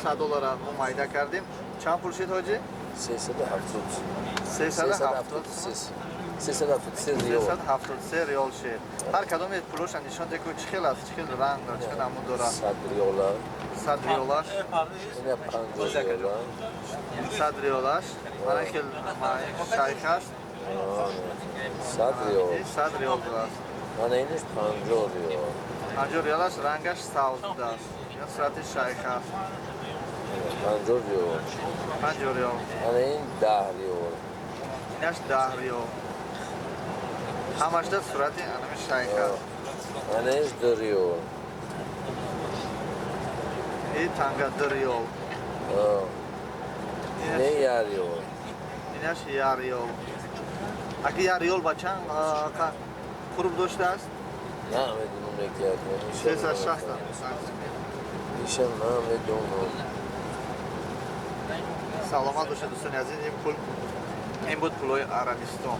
100 доллара мо майда кардем. Чанд пул шид, ҳоҷӣ? 370. 370. 373 риёл. 373 риёл шид. Ҳар кадоме пулоша нишон де, ку чӣ хел аст, чӣ хел ранг дорад, чӣ хел намуд дорад. 100 риёла. 100 риёлаш. Ина 50 риёла. 100 риёлаш мана хел шайх аст. 100 риёл. 100 риёл будааст. Мана инаш 50 риёл. 50 риёлаш рангаш сабз будааст, ин сурати шайх аст. 50 риёл. 50 риёл. Мана ин 10 риёл. Инаш 10 риёл, ҳамашда сурати анами шайх аст. Мана инаш 2 риёл. И танга 2 риёл. Не, 1 риёл. Инаш 1 риёл. Аки 1 риёл ба чанд қурб доштааст? Намедонам, яки. 360. Иша намедонам. Саломат бошед, дӯстони азиз. Ин пул, ин буд пулҳои Арабистон.